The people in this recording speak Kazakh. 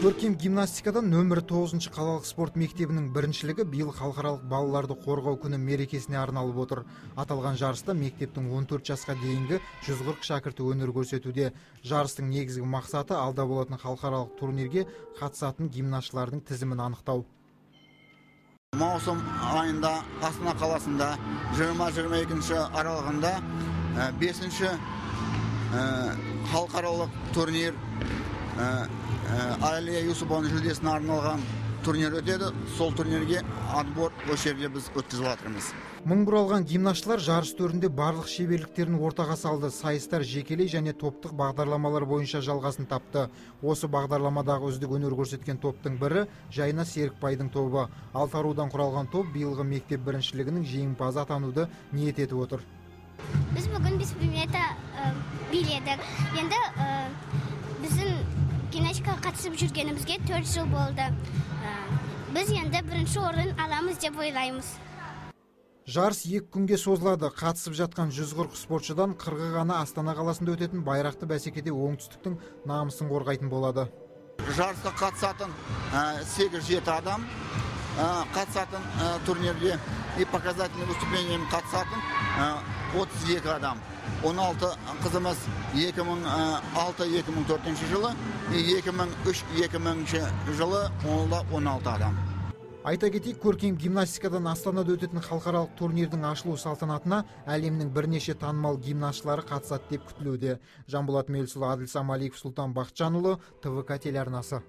Көркем гимнастикадан нөмірі 9 қалалық спорт мектебінің біріншілігі биыл халықаралық балаларды қорғау күні мерекесіне арналып отыр. Аталған жарыста мектептің 14 жасқа дейінгі 140 шәкірті өнер көрсетуде. Жарыстың негізгі мақсаты алда болатын халықаралық турнирге қатысатын гимнастшылардың тізімін анықтау. Маусым айында Астана қаласында 20-22 аралығында 5-ші халықаралық турнир Әлия Юсупованың жүлдесіне арналған турнир өтеді. Сол турнирге отбор осы жерде біз өткізіп жатырмыз. Мың бұралған гимнастшылар жарыс төрінде барлық шеберліктерін ортаға салды. Сайыстар жекелей және топтық бағдарламалар бойынша жалғасын тапты. Осы бағдарламадағы үздік өнер көрсеткен топтың бірі Жайна Серікбайдың тобы. Алты арудан құралған топ биылғы мектеп біріншілігінің жеңімпазы атануды ниет етіп отыр. Біз бүгін 5 предметті биледік. Енді біздің гимнастикаға қатысып жүргенімізге 4 жыл болды. Біз енді бірінші орын аламыз деп ойлаймыз. Жарыс 2 күнге созылады. Қатысып жатқан 140 спортшыдан 40-ы ғана Астана қаласында өтетін байрақты бәсекеде оңтүстіктің намысын қорғайтын болады. Жарысқа қатысатын 8-7 адам қатысатын турнирге и показательный выступлением қатысатын 32 адам. 16 қызымыз 2006-2004 жылы, 2003-2000 жылы 16 адам. Айта кетейік, көркем гимнастикадан Астанада өтетін халықаралық турнирдің ашылу салтанатына әлемнің бірнеше танымал гимнастшылары қатысады деп күтілуде. Жанболат Мелісұлы, Әділ Самалиев, Сұлтан Бақытжанұлы, ТВК телеарнасы.